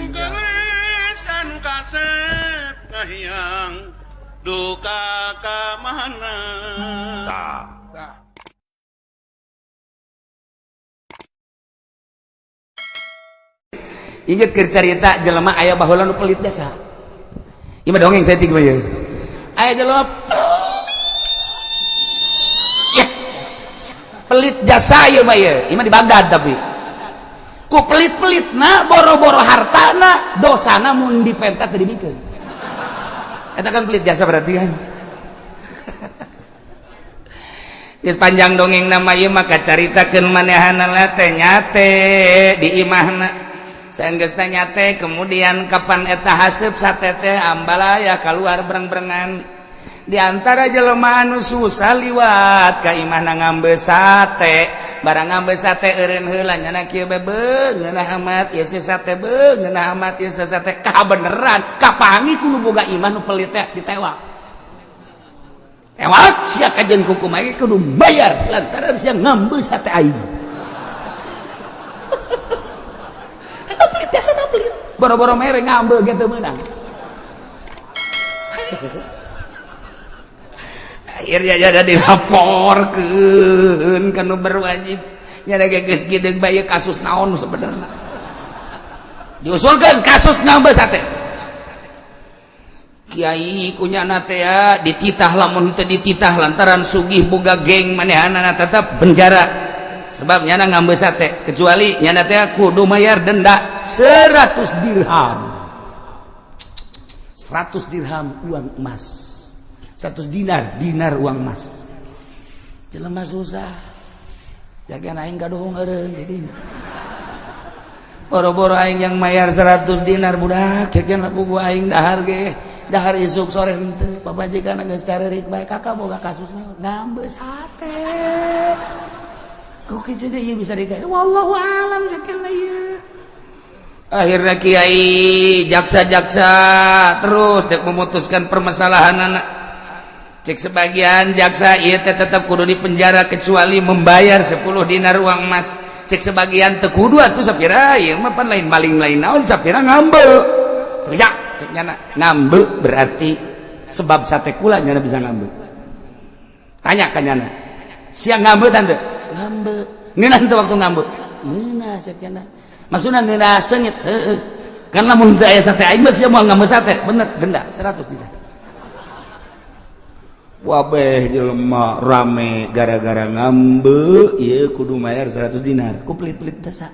Anu gelis anu kasep kahiyang duka ka mana. Tah. Ingat keur carita jelema aya baheula nu pelit jasa. Ieu mah dongeng saeutik mah ieu. Aya jelema pelit. Pelit jasa ieu mah ieu. Ieu mah di Baghdad tapi. Ku pelit-pelitna boro-boro hartana dosana mun dipenta teu dibikeun. Eta kan pelit jasa berarti kan. Geus panjang dongeng nama ieu mah kacaritakeun manehanana teh nyate di imahna. Sanggeusna nyate kemudian kapan eta haseup sate teh ambalaya keluar breng-brengan. Di antara jelema anu susah liwat ka imahna ngambe sate, barang ngambe sate eureun heula nyana kieu bae beung ngeunah amat ieu sate beung ngeunah amat ieu sate kabeneran kapangi ku nu boga imah nu pelit teh ditewak. Tewak sia kajeun ku kumaha kudu bayar lantaran sia ngambe sate aing. Boro-boro mere ngambe gitu menang. Akhirnya jadi dilaporkeun ka nu berwajib. Nya geus geudeung bae kasus naon sebenarnya. Diusulkeun kasus ngambe sate. Kiai kunyana teh ya dititah lamun teu dititah lantaran sugih boga geng manehanana tetep penjara. Sebab nyana ngambil sate kecuali nyana teh kudu mayar denda 100 dirham. 100 dirham uang emas, 100 dinar, dinar uang emas. Jelema susah jagan aing gaduhung eureun di dinya. Boro-boro aing yang mayar 100 dinar budak jagan lapu gua aing dahar ge dahar isuk sore henteu pamajikan geus carerik bae kakak boga kasus naon ngambil sate. Bisa wallahu alam. Akhirnya kiai jaksa-jaksa terus dek memutuskan permasalahan anak. Cek sebagian jaksa ieu teh tetap kudu di penjara kecuali membayar 10 dinar uang emas. Cek sebagian teu kudu atuh sapira ieu mah pan lain maling lain naon sapira ngambe. Teriak cek nyana ngambe berarti sebab sate kula nyana bisa ngambe. Tanya ka nyana. Sia ngambe tante? Ngambe ngeunah teu waktu ngambe ngeunah cek nyana maksudna ngeunah seungit heueuh kan lamun teu aya sate aing mah sia moal ngambe sate bener denda 100 dinar. Wabeh jelema rame gara-gara ngambe ieu kudu mayar 100 dinar ku pelit-pelit jasa.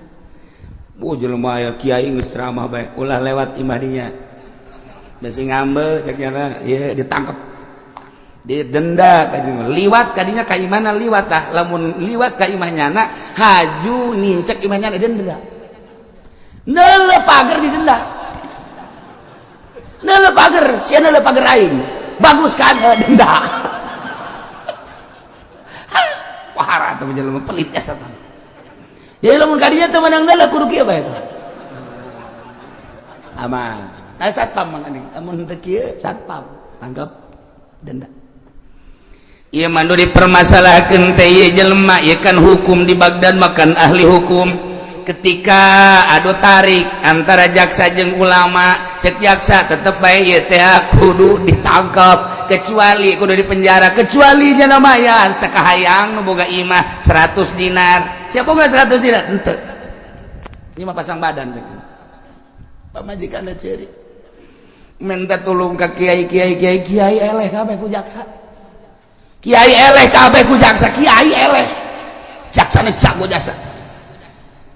Bu jelema aya kiai geus ceramah bae ulah lewat imah dinya besi ngambe cek nyana ieu ditangkep didenda kadinya liwat kadinya ka imahna liwat tah lamun liwat ka imah nyana haju nincek imah nyana denda neuleuh pager didenda neuleuh pager sia neuleuh pager aing bagus kan denda. Wah atuh jelema pelit jasa tah jadi lamun kadinya teu meunang neuleuh kudu kieu bae tah aman nah satpam mah lamun teu kieu satpam tangkap denda. Ieu mah nu dipermasalahkeun teh ieu jelema ieu kan hukum di Baghdad makan ahli hukum ketika adu tarik antara jaksa jeung ulama cek jaksa tetep bae ieu teh kudu ditangkap kecuali kudu dipenjara kecuali nya mayar sakahayang nu boga imah 100 dinar. Siapa boga 100 dinar? Henteu. Ieu mah pasang badan cek. Pamajikan ceurik. Minta tulung ka kiai kiai kiai kiai eleh kabeh ku jaksa. Kiai eleh kabeh ku jaksa, kiai eleh. Jaksana jago jasa.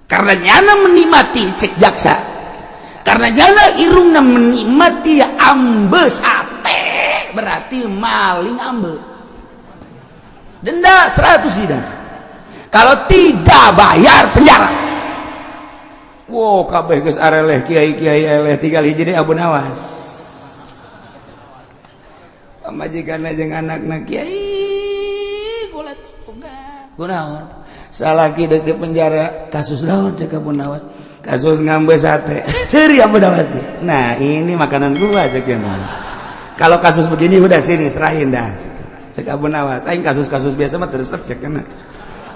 Karena nyana menikmati cek jaksa. Karena nyana irungna menikmati ambe sate, berarti maling ambe. Denda 100 dinar. Kalau tidak bayar penjara. Wow, kabeh geus areleh kiai-kiai eleh tinggal hiji deui Abu Nawas. Pamajikan jeung anakna kiai kula tunggal. Kunaon? Salaki deuk di penjara kasus naon cek Abu Nawas? Kasus ngambe sate. Seuri Abu Nawas. Nah, ini makanan gua cek. Kalau kasus begini udah sini serahin dah. Cek Abu Nawas. Aing kasus-kasus biasa mah teresep cek.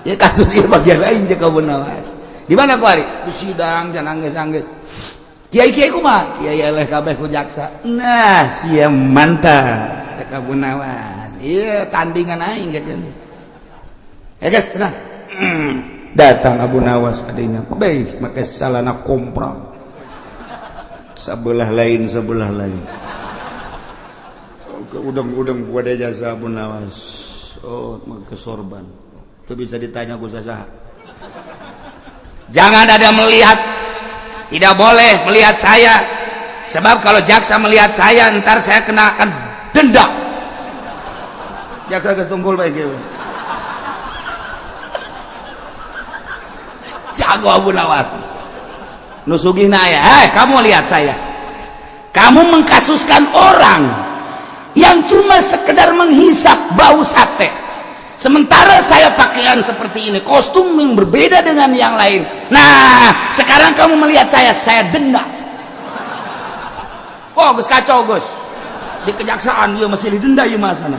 Ya kasus ieu bagian lain cek Abu Nawas. Di mana ku ari? Di sidang jangan angges-angges. Kiai-kiai kumaha? Kiai eleh kabeh ku jaksa. Nah, sia mantap. Cek Abu Nawas. Iya, tandingan aing cek. Ya guys, tenang. Datang Abu Nawas adanya. Baik, make salana komprang. Sebelah lain, sebelah lain. Udang-udang gua ada jasa Abu Nawas. Oh, make sorban. Itu bisa ditanya ku sasaha. Jangan ada melihat, tidak boleh melihat saya. Sebab kalau jaksa melihat saya, ntar saya kenakan denda. Jaksa geus tunggul bae kieu. Jago Abu Nawas. Nu sugihna aya, "Eh, kamu lihat saya. Kamu mengkasuskan orang yang cuma sekedar menghisap bau sate. Sementara saya pakaian seperti ini, kostum yang berbeda dengan yang lain. Nah, sekarang kamu melihat saya denda." Oh, geus kacau, geus. Di kejaksaan ieu masih didenda ieu mah sana.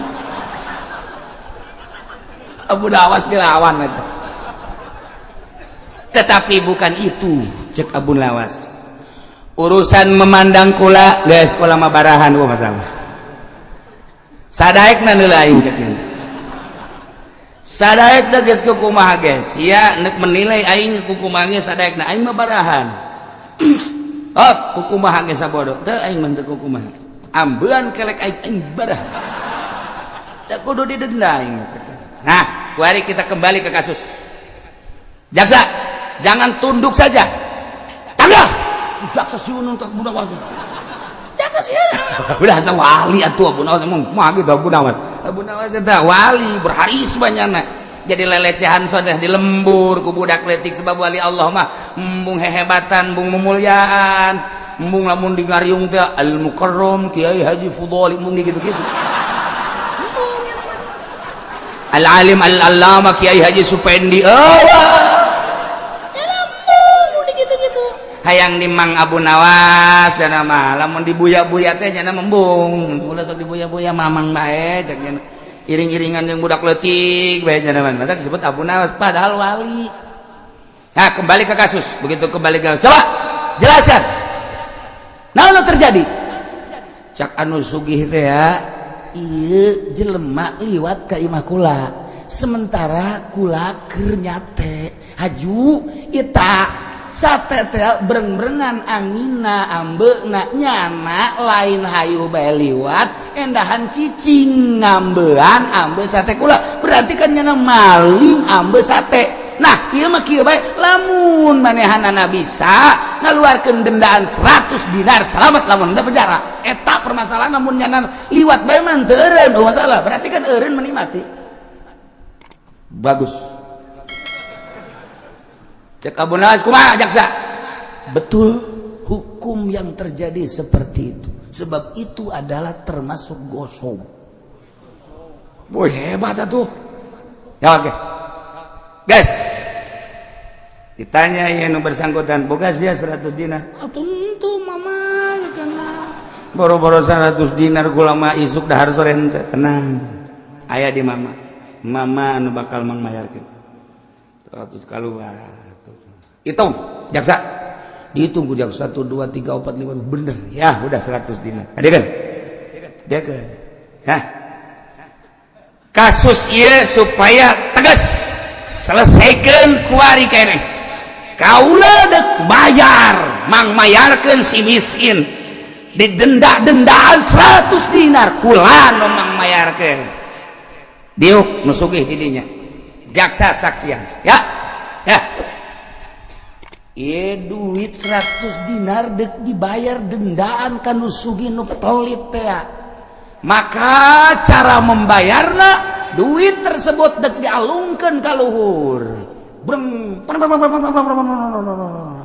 Abu Nawas dilawan eta. Tetapi bukan itu, cek Abu Nawas. Urusan memandang kula, geus kula mah barahan eueuh masalah. Sadaekna nilai aing cek. Sadaekna geus kukumaha ge, sia nek menilai aing kukumaha ge sadaekna aing mah barahan. Oh, kukumaha ge sabodo, teu aing mah teu kukumaha. Ambean kelek aing aing barah. Teu kudu didenda aing. Nah, kuari kita kembali ke kasus. Jaksa, jangan tunduk saja. Tangga. Jaksa siun untuk Abu Nawas. Jaksa siun. Udah asa wali atuh Abu Nawas emang mah gitu Abu Nawas. Abu Nawas eta wali berharisma nyana. Jadi lelecehan sudah di lembur ku budak letik sebab wali Allah mah embung hehebatan, embung memuliaan, embung lamun di ngariung teh Al Mukarram Kiai Haji Fudhali embung gitu-gitu. Al Alim Al Allama Kiai Haji Supendi. Oh, gitu-gitu. Hayang dimang Abu Nawas dan mah lamun dibuya-buya teh nyana embung. Ulah sok dibuya-buya mamang bae cek nyana. Iring-iringan yang budak leutik bae nyana mah. Mata disebut Abu Nawas padahal wali. Nah, kembali ke kasus. Begitu kembali ke kasus. Coba jelaskan. Naon nu terjadi? Cak anu sugih teh ya, ieu jelema liwat ka imah kula. Sementara kula keur nyate. Haju eta sate teh breng-brengan anginna ambeuna nyana lain hayu bae liwat endahan cicing ngambean ambe sate kula. Berarti kan nyana maling ambe sate. Nah, ieu mah kieu bae lamun manehanana bisa ngaluarkeun dendaan 100 dinar selamat lamun teu penjara. Eta permasalahan lamun nyana liwat bae mah teu eureun masalah. Berarti kan eureun menikmati. Bagus. Cek Abu Nawas kumaha jaksa? Betul, hukum yang terjadi seperti itu. Sebab itu adalah termasuk gosong. Woi hebat atuh. Ya oke. Guys. Ditanya ya nu bersangkutan, boga sia 100 dinar. Ah, tentu mama kana. Boro-boro 100 dinar kula mah isuk dahar sore henteu. Tenang. Aya di mama. Mama anu bakal mangmayarkeun. 100 kaluar. Hitung, jaksa. Dihitung ku jaksa 1 2 3 4 5 bener. Ya, udah 100 dinar. Ada kan? Dia kan. Hah. Kasus ieu supaya tegas selesaikan kuari keneh. Kaula dek bayar, mang mayarkeun si miskin. Didenda-dendaan 100 dinar kula nu mang mayarkeun. Diuk nu sugih di dinya. Jaksa saksian. Ya. Ya. Ieu duit 100 dinar dek dibayar dendaan ka nu sugih nu pelit teh. Maka cara membayarna duit tersebut dek dialungkeun ka luhur. Breng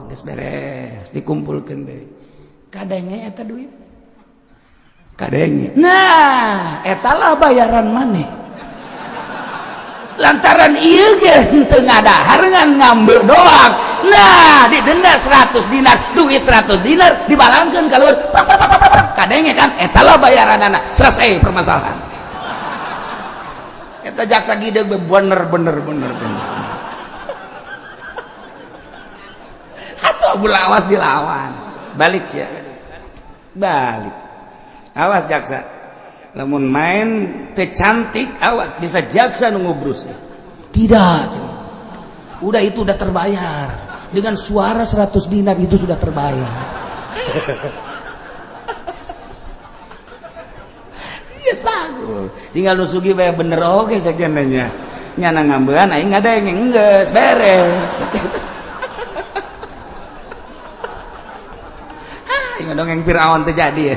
geus beres dikumpulkeun deui. Kadenge eta duit? Kadenge. Nah, eta lah bayaran maneh. Lantaran ieu ge henteu ngadahar ngan ngambil doang. Nah, didenda 100 dinar, duit 100 dinar dibalangkeun ka luhur. Kadenge kan eta lah bayaranana. Selesai permasalahan. Eta jaksa gideg bener bener bener bener. Atuh Abu Nawas dilawan. Balik sia. Balik. Awas jaksa. Lamun main teu cantik, awas bisa jaksa nu ngubrus. Tidak. Udah, itu udah terbayar. Dengan suara 100 dinar itu sudah terbayar. Yes, bagus. Tinggal nu sugih bae bener oge sakieu nya. Nyana ngambean aing ngadeng geus beres. Ah, dongeng Fir'aun terjadi ya.